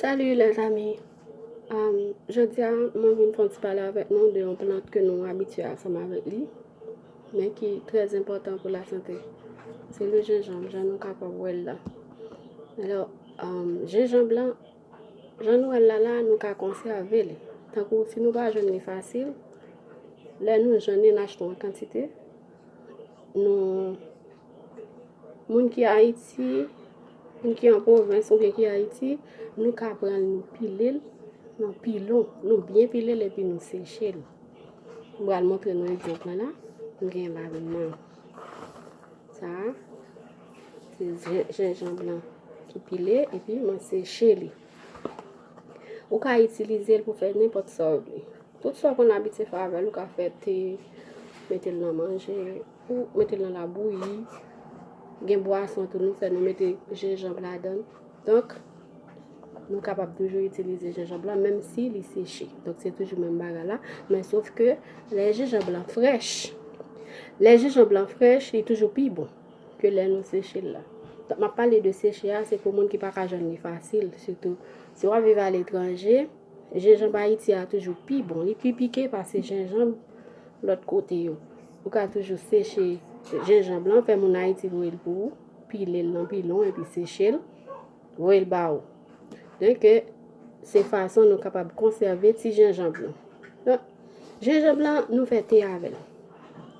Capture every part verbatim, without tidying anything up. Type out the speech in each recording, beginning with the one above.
Salut les amis. Um, jodi a, mwen vin fè yon ti pale avèk nou de yon plant ke nou abitye ansanm avèk li, men ki trè enpòtan pou lasante. Se le jenjanm, jan nou kapab wè l la. Alò, um, jenjanm lan, jan nou wè l la la, nou ka konsève li. Tankou si nou pa jwenn li fasil, lè nou jwenn li, n achte an kantite, nou, moun ki Ayiti, moun ki an pwovens oubyen ki Ayiti, nou ka pran l, nou pile l nan pilon, nou byen pile l epi nou seche l. Mwen pral montre nou egzanp lan la. M gen lavi m nan. Sa a, se jen- jenjanm lan ki pile epi mwen seche li. Ou ka itilize l pou fè nenpòt sa w vle. Tout sa w konn abitye fè avè l, ou ka fè te, mete l nan manje, ou mete l nan labouyi. Gen bwason tou nou fè, nou mete jenjanm ladan l. Donk, nou kapab toujou itilize jenjanm lan, menm si li seche. Donk, se toujou menm bagay la. Men sof ke lè jenjanm lan frèch, lè jenjanm lan frèch, li toujou pi bon ke lè nou seche l la. Donk, m ap pale de seche a, se pou moun ki pa ka jwenn li fasil, sitou si w ap viv aletranje, jenjanm Ayiti a toujou pi bon. Li pi pike pase jenjanm lòt kote yo. Ou ka toujou seche jenjanm lan, fè moun Ayiti voye l pou ou, pile l nan pilon epi seche l, voye l ba ou. Donk, se fason nou kapab konsève ti jenjanm lan. Donk, jenjanm lan, nou fè te avè l.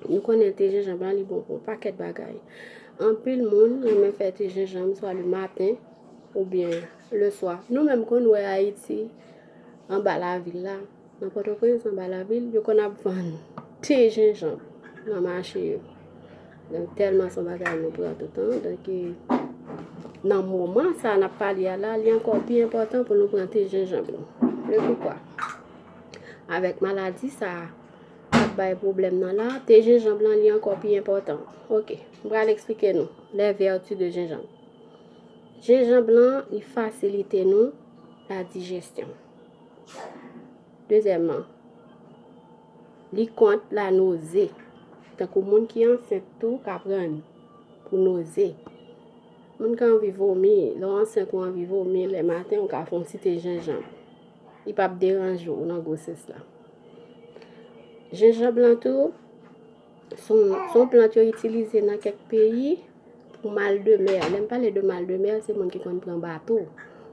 Nou konnen te jenjanm lan, li bon pou yon pakèt bagay. Anpil moun renmen fè te jenjanm swa le maten oubyen le swa. Nou menm konn wè Ayiti, anba lavil la, nan Pòtoprens, anba lavil, yo konn ap vann te jenjanm nan mache yo. Donk, tèlman se yon bagay nou pran toutan. Donk, e, nan moman sa n ap pale a la, li ankò pi enpòtan pou nou pran te jenjanm nou. Se poukwa, avèk maladi sa a k ap bay pwoblèm nan la, te jenjanm lan, li ankò pi enpòtan. Oke, m pral eksplike nou les vertus de gingembre. Jenjanm lan, li fasilite nou la digestion. Dezyèmman, li kont la noze. Tankou moun ki ansent tou ka pran l pou noze. Moun ki anvi vomi, lè w ansent ou anvi vomi, lè maten ou ka fè yon ti te jenjanm. Li p ap deranje w nan gwosès la. Jenjanm lan tou, se yon, se yon plant yo itilize nan kèk peyi pou mal de mè. Lè m pale de mal de mè, se moun ki konn pran bato.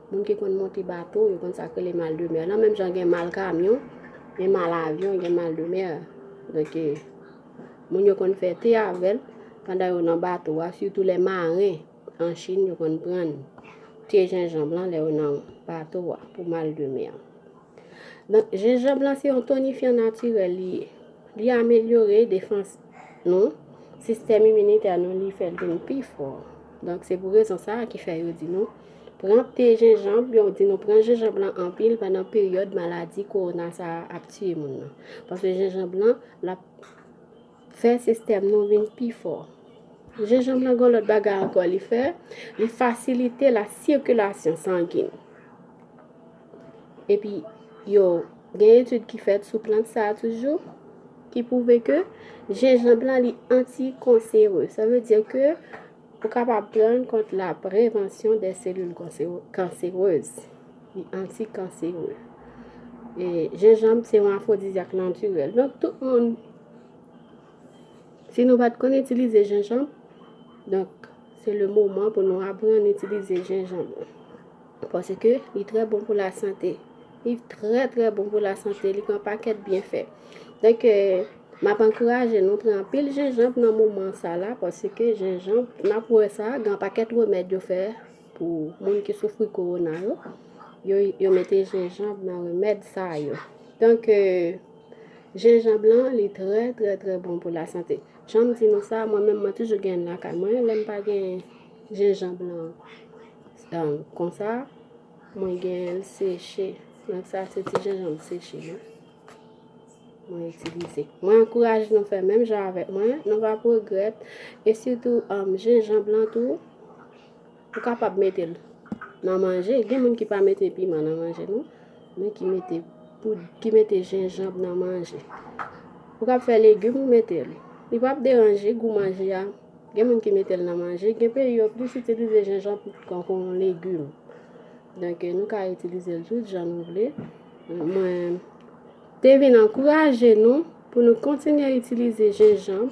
Moun ki konn monte bato, yo konn sa k rele mal de mè. Nan menm jan gen mal kamyon, gen mal avyon, gen mal de mè. Donk, e, moun yo konn fè te avè l pandan yo nan bato a, sitou lè maren an Chin, yo konn pran te jenjanm lan lè yo nan bato a pou mal de mè. Donk, jenjanm lan se yon tonifyan natirèl li ye. Li amelyore defans nou, sistèm iminitè nou, li fè l vin pi fò. Donk, se pou rezon sa a ki fè yo di nou pran te jenjanm, yo di nou pran jenjanm lan anpil pandan peryòd maladi kowona sa a ap tiye moun nan. Paske jenjanm lan, l ap fè sistèm nou vin pi fò. Jenjanm lan gen lòt bagay ankò li fè, li fasilite la sikilasyon sangin. Epi, yo gen etid ki fèt sou plant sa a toujou, ki pwouve ke jenjanm lan li antikanserez. Sa vle di ke ou kapab pran l kont la prevansyon de selil kanserez. Li antikanserez. E jenjanm se yon afwodizyak natirèl. Donk, tout moun, si nou pa t konn itilize jenjanm, donk, se le moman pou nou aprann itilize jenjanm. Paske li trè bon pou lasante. Li trè, trè bon pou lasante. Li gen yon pakèt byenfè. Donk, e, m ap ankouraje nou pran anpil jenjanm nan moman sa la, paske jenjanm, n ap wè sa, gen yon pakèt remèd yo fè pou moun ki soufri kowona yo. Yo, yo mete jenjanm nan remèd sa yo. Donk, e, jenjanm lan, li trè, trè, trè bon pou lasante. Jan m di nou sa, mwen menm, mwen toujou gen l lakay mwen. Lè m pa gen jenjanm lan, um, konsa, mwen gen l seche. Donk, sa se ti jenjanm seche, non. Mwen itilize. Mwen ankouraje nou fè menm jan avèk mwen. Nou p ap regrèt. E sitou, um, jenjanm lan tou, ou kapab mete l nan manje. Gen moun ki pa mete piman nan manje, non. Men ki mete poud, ki mete jenjanm nan manje. Ou ka fè legim, ou mete l. Li p ap deranje gou manje a. Gen moun ki mete l nan manje. Gen peyi yo plis itilize jenjanm tankou yon legim. Donk, nou ka itilize l tout jan nou vle. Mwen te vin ankouraje nou pou nou kontinye itilize jenjanm,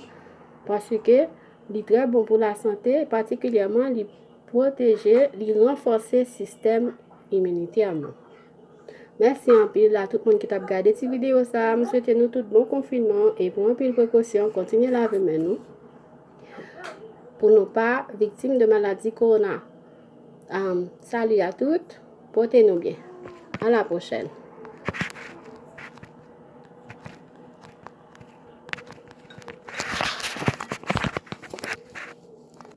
paske li trè bon pou lasante, patikilyèman li pwoteje, li ranfòse sistèm iminitè nou. Mèsi anpil a tout moun ki t ap gade ti videyo sa a. M swete nou tout bon konfinman e pran anpil prekosyon, kontinye lave men nou pou nou pa viktim de maladi kowona. Am, sali a tout, pote nou byen. A la pwochèn.